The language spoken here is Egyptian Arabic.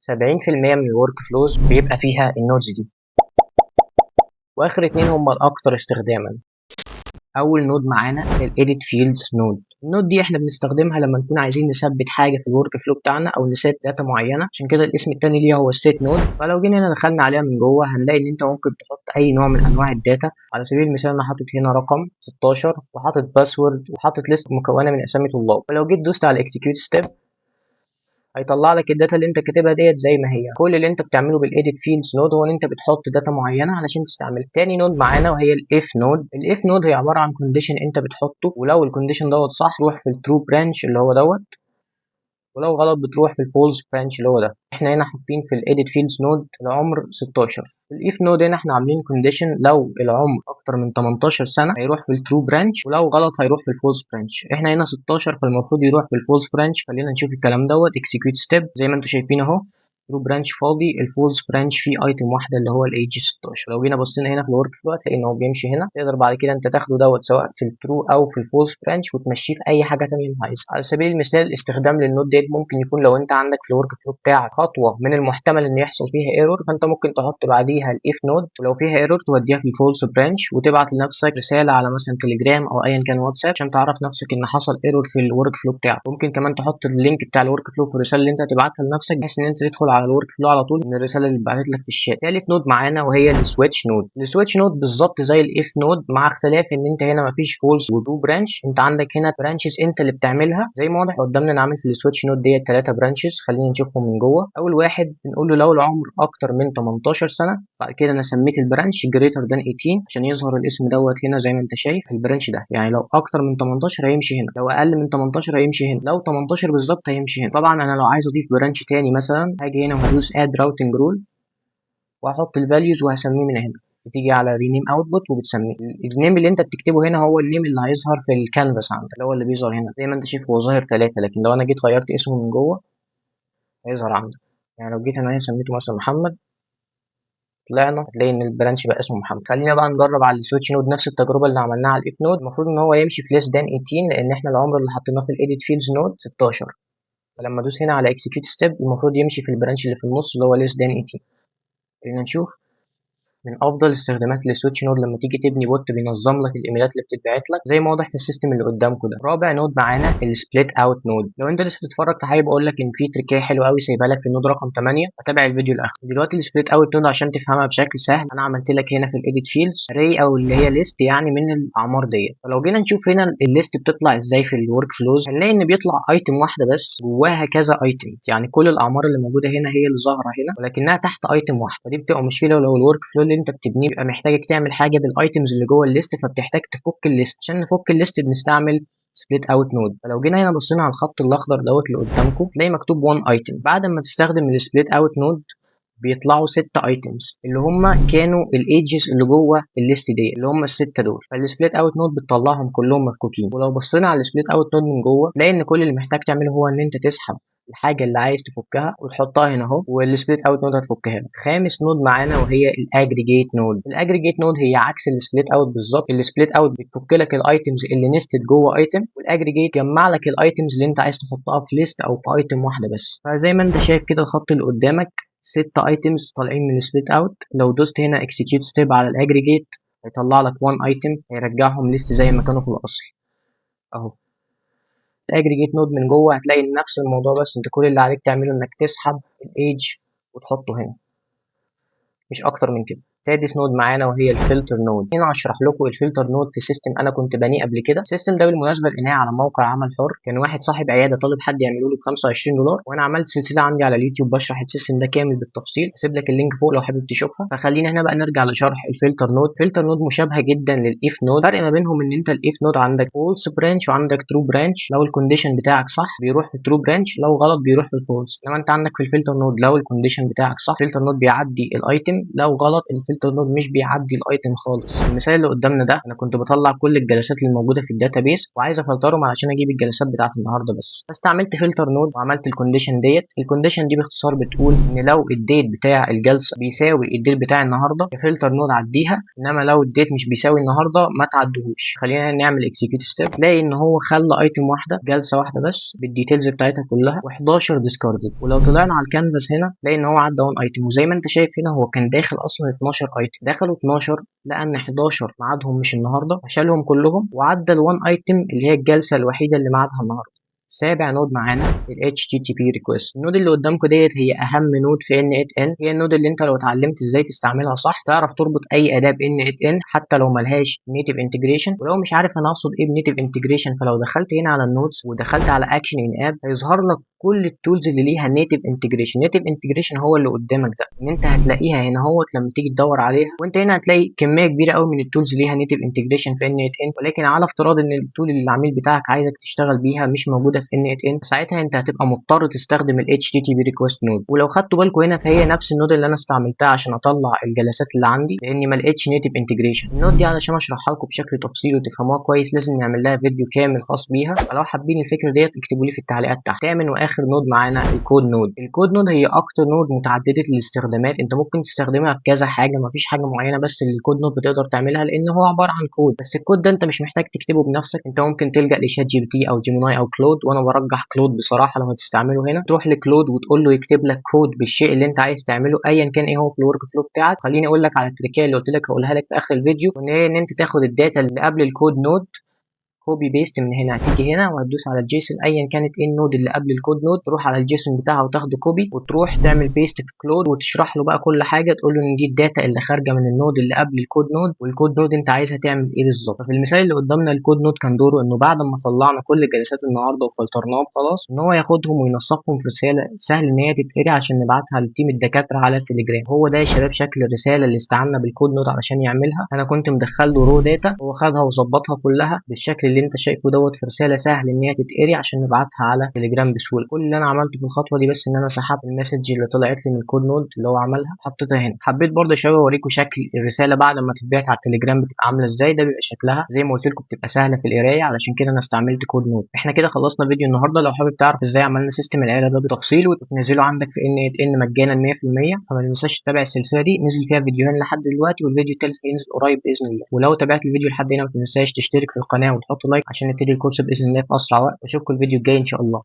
70% من ال workflows بيبقى فيها ال nodes دي. واخر اتنين هم الاكثر استخداما. اول node معانا ال edit fields node. ال node دي احنا بنستخدمها لما نكون عايزين نثبت حاجة في ال workflow بتاعنا او ن set data معينه، عشان كده الاسم الثاني ليها هو ال set node. فلو جينا هنا دخلنا عليها من جوه هنلاقي ان انت ممكن تحط اي نوع من انواع ال data. على سبيل المثال انا حاطط هنا رقم 16 وحاطط password وحاطط list مكونة من اسامي طلاب. فلو جيت دوست على execute step هيطلع لك ال data اللي انت كاتبها ديت زي ما هي. كل اللي انت بتعمله بال edit fields node هو ان انت بتحط data معينة علشان تستعملها. تاني node معانا وهي ال if node. ال if node هي عبارة عن condition انت بتحطه، ولو ال condition دوت صح تروح في ال true branch اللي هو دوت، ولو غلط بتروح في ال false branch اللي هو ده. احنا هنا حاطين في ال edit fields node العمر 16. في ال if node هنا احنا عاملين condition لو العمر اكتر من 18 سنة هيروح في ال true branch، ولو غلط هيروح في ال false branch. احنا هنا 16 فالمفروض يروح في ال false branch. خلينا نشوف الكلام دوت execute step. زي ما انتم شايفين اهو true branch فاضي، ال false branch فيه item واحدة اللي هو ال age 16. لو جينا بصينا هنا في ال workflow هتلاقي ان هو بيمشي هنا. تقدر بعد كده انت تاخده دوت سواء في ال true او في ال false branch وتمشيه في اي حاجة ثانية انت عايزها. على سبيل المثال استخدام لل node ديت ممكن يكون لو انت عندك في ال workflow بتاعك خطوة من المحتمل ان يحصل فيها error، فانت ممكن تحط بعديها ال if node، ولو فيها error توديها في ال false branch وتبعت لنفسك رسالة على مثلا تليجرام او ايا كان واتساب عشان تعرف نفسك ان حصل error في ال workflow بتاعك. ممكن كمان تحط ال link بتاع ال workflow في الرسالة اللي انت هتبعتها لنفسك، بحيث ان انت تدخل على ال workflow على طول من الرسالة اللي اتبعتت لك في الشات. ثالث node معانا وهي ال switch node. ال switch node بالظبط زي ال if node، مع اختلاف ان انت هنا مفيش false و true branch، انت عندك هنا branches انت اللي بتعملها. زي ما واضح قدامنا انا عامل في ال switch node ديت ثلاثة branches، خلينا نشوفهم من جوه. اول واحد بنقول له لو العمر اكتر من 18 سنة، بعد كده انا سميت ال branch greater than 18 عشان يظهر الاسم دوت هنا زي ما انت شايف في ال branch ده. يعني لو اكتر من 18 هيمشي هنا، لو اقل من 18 هيمشي هنا، لو 18 بالظبط هيمشي هنا. طبعا انا لو عايز اضيف branch تاني مثلا هاجي هنا وهدوس add routing rule واحط ال values وهسميه من هنا. بتيجي على rename output وبتسميه ال name اللي انت بتكتبه هنا هو ال name اللي هيظهر في الكانفاس عندك، اللي هو اللي بيظهر هنا. زي ما انت شايف هو ظاهر 3، لكن لو انا جيت غيرت اسمه من جوه هيظهر عندك. يعني لو جيت انا هنا سميته مثلا محمد، طلعنا هتلاقي ان ال branch بقى اسمه محمد. خلينا بقى نجرب على ال switch node نفس التجربة اللي عملناها على ال if node. المفروض ان هو يمشي في less than 18 لان احنا العمر اللي حطيناه في ال edit fields node 16. فلما ادوس هنا على execute step المفروض يمشي في ال branch اللي في النص اللي هو less than 18. خلينا نشوف. من افضل استخدامات ال switch node لما تيجي تبني bot بينظم لك الايميلات اللي بتتبعت لك زي ما واضح في ال system اللي قدامكم ده. رابع node معانا ال split out node. لو انت لسه بتتفرج حابب اقول لك ان في تريكايه حلوة قوي سايبها لك في ال node رقم 8، فتابع الفيديو لاخره. دلوقتي ال split out node عشان تفهمها بشكل سهل انا عملت لك هنا في ال edit fields array او اللي هي list يعني من الاعمار ديت. فلو جينا نشوف هنا ال list بتطلع ازاي في ال workflows هنلاقي ان بيطلع item واحدة بس جواها كذا item، يعني كل الاعمار اللي موجودة هنا هي اللي ظاهره هنا ولكنها تحت item واحد. فدي بتبقى مشكلة لو ال workflow اللي انت بتبنيه بيبقى محتاجك تعمل حاجة بال items اللي جوه ال list، فبتحتاج تفك ال list. عشان نفك ال list بنستعمل split out node. فلو جينا هنا بصينا على الخط الاخضر دوت اللي قدامكم تلاقي مكتوب 1 item. بعد ما تستخدم ال split out node بيطلعوا 6 items اللي هم كانوا ال ages اللي جوه ال list دي اللي هم الستة دول. فال split out node بتطلعهم كلهم مفكوكين. ولو بصينا على ال split out node من جوه تلاقي ان كل اللي محتاج تعمله هو ان انت تسحب الحاجة اللي عايز تفكها وتحطها هنا اهو، وال split out node هتفكها لك. خامس node معانا وهي ال aggregate node. ال aggregate node هي عكس ال split out بالظبط. ال split out بتفك لك ال items اللي nested جوه item، وال aggregate جمع لك ال items اللي انت عايز تحطها في list او في item واحدة بس. فزي ما انت شايف كده الخط اللي قدامك 6 items طالعين من ال split out. لو دوست هنا execute step على ال aggregate هيطلع لك 1 item، هيرجعهم list زي ما كانوا في الاصل اهو. ال aggregate node من جوه هتلاقي نفس الموضوع، بس انت كل اللي عليك تعمله انك تسحب ال age وتحطه هنا، مش اكتر من كده. سادس node معانا وهي ال filter node. هنا هشرح لكم ال filter node في system انا كنت بانيه قبل كده. ال system ده بالمناسبة لقيناه على موقع عمل حر، كان واحد صاحب عيادة طالب حد يعمله له ب 25 دولار، وانا عملت سلسلة عندي على اليوتيوب بشرح ال system ده كامل بالتفصيل، هسيب لك ال link فوق لو حابب تشوفها. فخلينا هنا بقى نرجع لشرح ال filter node. ال filter node مشابهة جدا لل if node. الفرق ما بينهم ان انت ال if node عندك false branch وعندك true branch. لو ال condition بتاعك صح بيروح في true branch، لو غلط بيروح في ال false. انما انت عندك في ال filter node لو ال condition بتاعك صح ال filter node بيعدي ال item، لو غلط ال filter filter node مش بيعدي ال item خالص. المثال اللي قدامنا ده، انا كنت بطلع كل الجلسات اللي موجودة في ال database وعايز افلترهم علشان اجيب الجلسات بتاعه النهارده بس. فاستعملت filter node وعملت ال condition ديت. ال condition دي باختصار بتقول ان لو ال date بتاع الجلسة بيساوي ال date بتاع النهارده، filter node عديها، انما لو ال date مش بيساوي النهارده ما تعديهوش. خلينا نعمل execute step. تلاقي ان هو خلى item واحده، جلسه واحدة بس بال details بتاعتها كلها، و11 discarded. ولو طلعنا على الكانفاس هنا تلاقي ان هو عدى 1 item. وزي ما انت شايف هنا هو كان داخل اصلا 12 item، دخلوا 12 لان 11 ميعادهم مش النهارده، فشالهم كلهم وعدى ال1 item اللي هي الجلسة الوحيدة اللي ميعادها النهارده. سابع node معانا ال HTTP request. ال node اللي قدامكم ديت هي اهم node في n8n، هي ال node اللي انت لو اتعلمت ازاي تستعملها صح تعرف تربط اي اداه ب n8n حتى لو ملهاش native integration. ولو مش عارف انا اقصد ايه ب native integration، فلو دخلت هنا على ال nodes ودخلت على action in app هيظهر لك كل ال tools اللي ليها native integration. native integration هو اللي قدامك ده، ان انت هتلاقيها هنا اهوت لما تيجي تدور عليها، وانت هنا هتلاقي كمية كبيرة قوي من ال tools ليها native integration في n8n. ولكن على افتراض ان ال tool اللي العميل بتاعك عايزك تشتغل بيها مش موجودة في n8n، ساعتها انت هتبقى مضطر تستخدم ال HTTP request node. ولو خدتوا بالكم هنا فهي نفس ال node اللي انا استعملتها عشان اطلع الجلسات اللي عندي، لاني ما لقيتش native integration. ال node دي علشان اشرحها لكم بشكل تفصيلي وتفهموها كويس لازم نعمل لها فيديو كامل خاص بيها، فلو حابين الفكرة ديت اكتبوا لي في التعليقات تحت. ثامن واخر node معانا ال code node. ال code node هي اكتر node متعددة الاستخدامات، انت ممكن تستخدمها في كذا حاجة، مفيش حاجة معينة بس اللي ال code node بتقدر تعملها لان هو عبارة عن كود. بس الكود ده انت مش محتاج تكتبه بنفسك، انت ممكن تلجا ل ChatGPT او Gemini او Claude، وانا برجح Claude بصراحة. لو هتستعمله هنا تروح ل Claude وتقول له يكتب لك كود بالشيء اللي انت عايز تعمله ايا كان ايه هو في ال workflow بتاعك. خليني اقول لك على التريكايه اللي قلت لك هقولها لك في اخر الفيديو، وان هي ان انت تاخد ال data اللي قبل ال code node copy paste من هنا، هتيجي هنا وهتدوس على ال JSON ايا كانت ايه ال node اللي قبل ال code node، تروح على ال JSON بتاعها وتاخده copy وتروح تعمل paste في Claude وتشرح له بقى كل حاجة، تقول له ان دي ال data اللي خارجه من ال node اللي قبل ال code node، وال code node انت عايزها تعمل ايه بالظبط. ففي المثال اللي قدامنا ال code node كان دوره انه بعد ما طلعنا كل جلسات النهارده وفلترناهم خلاص، ان هو ياخدهم وينسقهم في رسالة سهل ان هي تتقري عشان نبعتها ل team الدكاترة على التليجرام. هو ده يا شباب شكل الرسالة اللي استعنا بال code node علشان يعملها. انا كنت مدخل له raw data، هو خدها وظبطها كلها بالشكل اللي انت شايفه دوت في رسالة سهل ان هي تتقري عشان نبعتها على تليجرام بسهولة. كل اللي انا عملته في الخطوة دي بس ان انا سحبت ال message اللي طلعت لي من ال code node اللي هو عملها حطيتها هنا. حبيت برضه يا شباب اوريكم شكل الرسالة بعد ما تتبعت على التليجرام بتبقى عامله ازاي. ده بيبقى شكلها زي ما قلت لكم بتبقى سهلة في القراية، علشان كده انا استعملت code node. احنا كده خلصنا فيديو النهارده. لو حابب تعرف ازاي عملنا system العيادة ده بتفصيل وتنزله عندك في n8n مجانا 100%، فما تنساش تتابع السلسلة دي، نزل فيها فيديوهين لحد دلوقتي والفيديو الثالث هينزل قريب باذن الله. ولو تابعت الفيديو لحد هنا ما تنساش تشترك في القناة وتحط like عشان نبتدي الكورس باذن الله في اسرع وقت. واشوفكم الفيديو الجاي ان شاء الله.